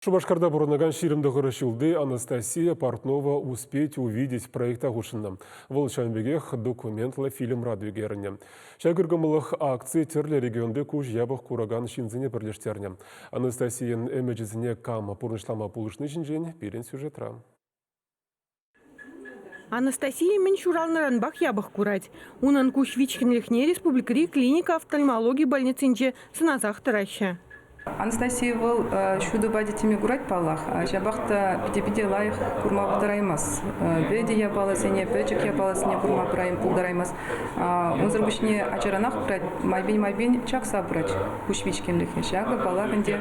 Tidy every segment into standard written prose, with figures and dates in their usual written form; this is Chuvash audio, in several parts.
Шупашкарта пурӑнакан 29 ҫулти Анастасия Портнова «Успеть увидеть» проекта хутшӑннӑ. Вӑл ҫавӑн пекех документлӑ фильмра та ӳкерӗннӗ. Ҫак ыркӑмӑллӑх акци тӗрлӗ регионти куҫ япӑх куракан ҫынсене пӗрлештернӗ. Анастасийӑн ӗмӗчӗсене кам пурнӑҫлама пулӑшни ҫинчен пирӗн сюжетра. Анастасия мӗн ҫуралнӑранпах япӑх курать. Унӑн куҫ вичкӗнлӗхне республикӑри клиника офтальмологи больницинче сӑнасах тӑраҫҫӗ. Анастасия вӑл ҫутӑпа тӗттӗме курать паллах, ҫапах та питӗ-питӗ лайӑх курма пултараймасть. Вӗтӗ япаласене, пӗчӗк япаласене курма пултараймасть. Унсӑр пуҫне ачаранах пырать, майпен-майпен чакса пырать куҫ вичкӗнлӗхӗ. Ҫакӑ, паллах ӗнтӗ,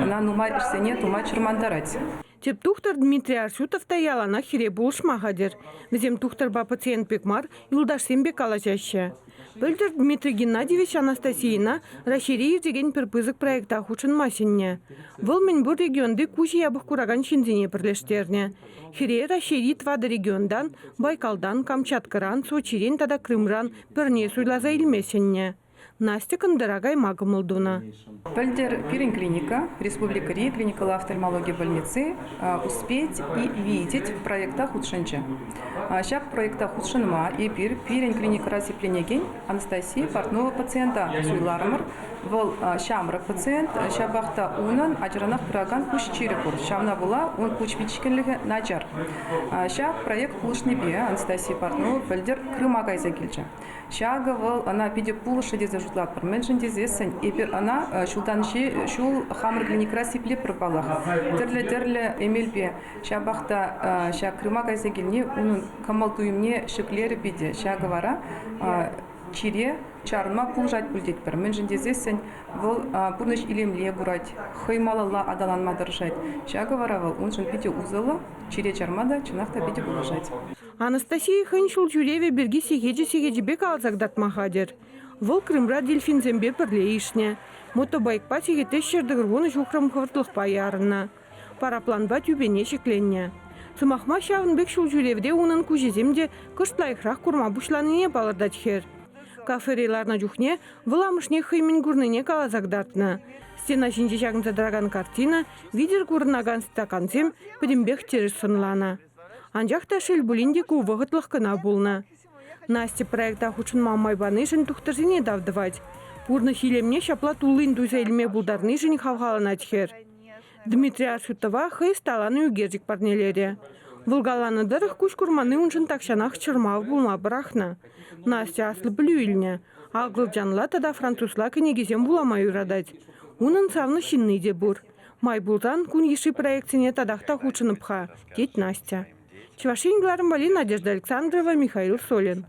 ӑна нумай ӗҫсене тума чӑрмантарать. Тӗп тухтӑр Дмитрий Арсютов та яланах хӗре пулӑшма хатӗр. Вӗсем тухтӑрпа пациент пек мар, юлташсем пек калаҫаҫҫӗ. Пӗлтӗр Дмитрий Геннадьевич Анастасийӑна Раҫҫейре иртекен пӗр пысӑк проекта хутшӑнма сӗннӗ. Вӑл мӗнпур регионти куҫӗ япӑх куракан ҫынсене пӗрлештернӗ. Хӗре Раҫҫейри тӑватӑ регионтан, Байкалтан, Камчаткӑран, Сочирен тата Крымран пӗрне суйласа илме сӗннӗ. Настя кӑнтӑра кайма кӑмӑл тунӑ. Пӗлтӗр пирӗн клиника, республикӑри клиникӑллӑ офтальмологи больници «Успеть и видеть» проекта хутшӑнчӗ. Ҫак проекта хутшӑнма эпир пирӗн клиникӑра сипленекен Анастасия Портнова пациента суйларӑмӑр. Вӑл ҫамрӑк пациент, ҫапах та унӑн ачаранах пыракан куҫ чирӗ пур. Ҫавна пула ун куҫ вичкӗнлӗхӗ начар. Ҫак проект пулӑшнипе Анастасия Портнова пӗлтӗр Крыма кайса килчӗ. Ҫакӑ вӑл ӑна питӗ пулӑшрӗ тесе шутлатпӑр. Мӗншӗн тесессӗн эпир ӑна ҫултан ҫул хамӑр клиникӑра сиплетпӗр паллах. Тӗрлӗ-тӗрлӗ эмелпе. Ҫапах та ҫак Крыма кайса килни унӑн кӑмӑл-туйӑмне ҫӗклерӗ питӗ. Ҫакӑ вара чире чарӑнма пулӑшать пуль тетпӗр. Мӗншӗн тесессӗн вӑл пурнӑҫ илемле курать, хӑй малалла аталанма тӑрӑшать. Ҫакӑ вара вӑл уншӑн питӗ усӑллӑ, чире чарма та чӑнах та питӗ пулӑшать. Анастасия хӑйӗн ҫулҫӳревӗ пирки сехечӗ-сехечӗпе каласа кӑтартма хатӗр. Вӑл Крымра дельфинсемпе пӗрле ишнӗ. Мотобайкпа сехетре 190 ҫухрӑм хӑвӑртлӑхпа ярӑннӑ. Парапланпа тӳпене ҫӗкленнӗ. Сӑмах май, ҫавӑн пек ҫулҫӳревре унӑн куҫӗсем те кӑшт лайӑхрах курма пуҫланине палӑртать хӗр. Кафере ларнӑ чухне вӑл амӑшне хӑй мӗн курнине каласа кӑтартнӑ. Стена ҫинче ҫакӑнса тӑракан картина витӗр курӑнакан стакансем пӗтӗмпех тӗрӗс сӑнланӑ. Анчах та шел пулин те ку вӑхӑтлӑх кӑна пулнӑ. Настя проекта хутшӑнма май панишӗн тухтӑрсене тав тӑвать. Пурнӑҫ илемне ҫапла туллин туйса илме пултарнишӗн хавхаланать хӗр. Дмитрий Арсютова хӑй ӑсталанӑ ӳкерчӗк парнелерӗ. Вӑл каланӑ тӑрӑх, куҫ курманни уншӑн тахҫанах чӑрмав пулма пӑрахнӑ. Настя аслӑ пӗлӳ илнӗ, акӑлчанла тата французла кӗнекесем вулама юратать. Унӑн савнӑ ҫынни те пур. Май пулсан кун йышши проектсене татах та хутшӑнӑп-ха, тет Настя. Чӑваш Ен кӑларӑм валли Надежда Александрова, Михаил Солин.